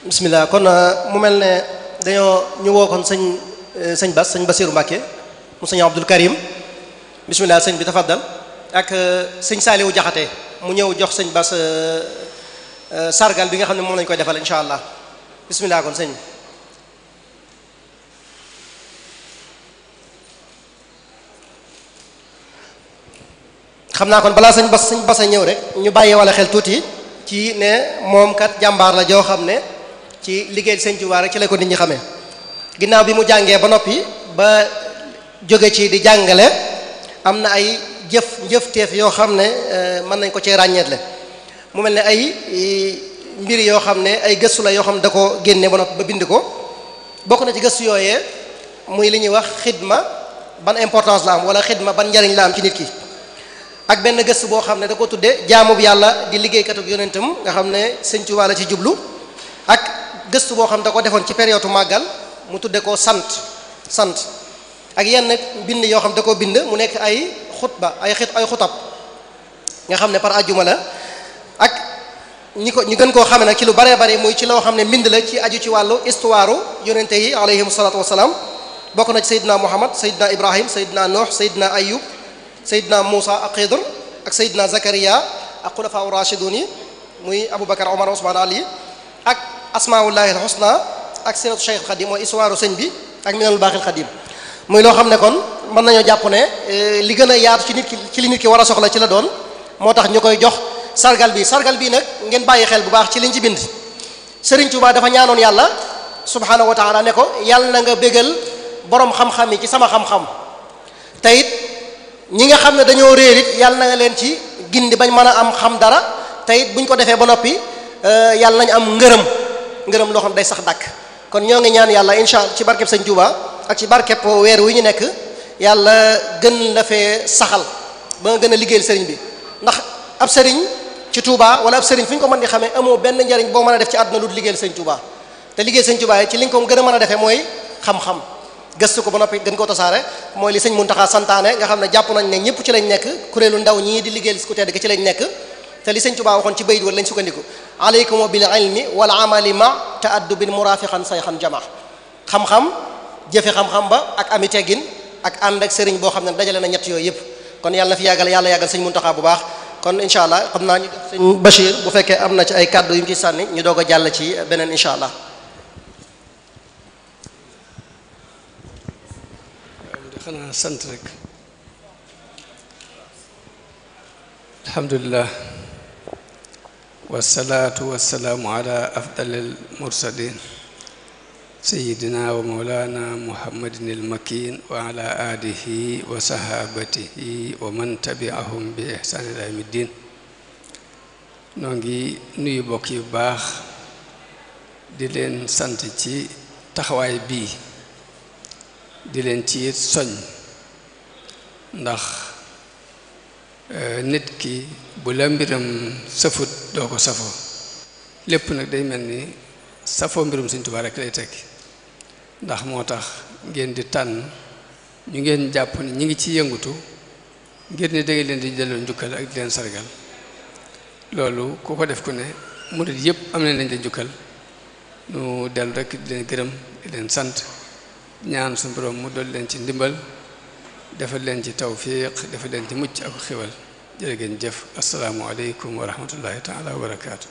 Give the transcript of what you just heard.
bismillah kon mu mel ne dañoo ñu woo kon sëñ Basiru Mbàkke mu sëñ Abdul Karim bismillah sëñ bi tafaddal ak sëñ Saaliwu Jaxate mu ñëw jox sëñ Bas sargal bi nga xam ne moom lañu koy defal insha allah bismillah kon sëñ xam naa kon balaa sëñ Bas a ñëw rek ñu bàyyee wala xel tuuti ci ne moom kat jàmbaar la joo xam ne ci liggéey sëñ Tuubaa rek ci la ko nit ñi xamee ginnaaw bi mu jàngee ba noppi ba jóge ci di jàngale am na ay njëfteef yoo xam ne mën nañ ko cee ràññeetle mu mel ne ay mbir yoo xam ne ay gëstu la yoo xam ne da ko génne ba noppi ba bind ko bokk na ci gëstu yooyee muy li ñuy wax xidma ban importance la am wala xidma ban njariñ la am ci nit ki ak benn gëstu boo xam ne da ko tudde jaamu bi yàlla di liggéeykat ak yonentam nga xam ne sëñ Tuubaa la ci jublu ak gëstu boo xam ne da ko defoon ci période màggal mu tudde ko sant ak yenn bind yoo xam ne da ko bind mu nekk ay xutba ay xutab nga xam ne par ajjuma la ak ñu gën koo xame nag ci lu baree bari muy ci loo xam ne mbind la ci aju ci wàllu histoire yonente yi alayhim salaatu wasalaam bokk na ci Seydina Muhammad Seydina Ibrahim Seydina Nuh Seydina Ayub Seydina Muusa ak Xidr ak Seydina Zakariya ak xulafaa rashidun yi muy Aboubacar Omar Ousmane Ali ak asmaullahi alxusna ak siratu Cheikh Xadim mooy histoire sëñ bi ak minanul baaxil Xadim muy loo xam ne kon mën nañoo jàpp ne li gën a yaatu ci nit ki ci li nit ki war a soxla ci la doon moo tax ñu koy jox sargal bi nag ngeen bàyyi xel bu baax ci liñ ci bind Sëriñ Tuubaa dafa ñaanoon yàlla subhaanahu wa taala ne ko yàlla na nga bégal borom xam-xam yi ci sama xam-xam te it ñi nga xam ne dañoo réer it yàlla na nga leen ci gindi bañ mën a am xam dara te it buñ ko defee ba noppi yàlla nañ am ngërëm loo xam day sax dàkk kon ñoo ngi ñaan yàlla insha Allah ci barkeb Sëriñ Tuubaa ak ci barkeb weer wi ñu nekk yàlla gën la fee saxal ba nga gën a liggéeyal sëriñ bi ndax ab sëriñ ci Touba wala ab sëriñ fu ñu ko mën di xamee amoo benn njariñ boo mën a def ci àdduna lu liggéeyal sëriñ Touba te liggéeyal sëriñ Touba ci li nga ko gën a mën a defee mooy xam-xam gëstu ko ba noppi gën koo tasaare mooy li sëñ Muntaxa santaane nga xam ne jàpp nañ ne ñëpp ci lañ nekk kuréelu ndaw ñii di liggéeyal ku tedd gi ci lañ nekk te li sëñ Touba waxoon ci bayit wala lañ sukkandiku alaykum bil ilmi wal amali ma ta'addubin murafiqan sayxan jama xam-xam jëfe xam-xam ba ak ami teggin ak ànd ak sëriñ boo xam ne dajale na ñett yooyu yëpp kon yàlla na fi yàlla yàggal sëñ Muntaxa bu baax kon incha allah xam naa ñu def sëñ Bachir bu fekkee am na ci ay kàddu yu mu ci sànni ñu doog a jàll ci beneen incha allah. xanaa sant rek alhamdulillah wasalaatu wasalaamu ala afdalil mursalin sayidina wa mawlana muhammadin almakin wa ala alihi wa sahabatihi wa man tabi'ahum bi ihsan ila yawmi ddin noo ngi nuyu bokk yu baax di leen sant ci taxawaay bii di leen ci soñ ndax nit ki bu la mbiram safut doo ko safoo lépp nag day mel ni safoo mbirum Sëriñ Tuubaa rek lay tekki ndax moo tax ngeen di tànn ñu ngeen jàpp ni ñi ngi ci yëngutu ngir ne dangay leen di delloo njukkal ak di leen sargal loolu ku ko def ku ne murid yëpp am nañ lañ leen njukkal nu dellu rek di leen gërëm di leen sant ñaan suñu borom mu dool leen ci ndimbal defal leen ci tawfiq defal leen ci mucc ak xiwal jërë ngeen jëf asalaamu aleykum wa rahmatullahi taala wa barakaatu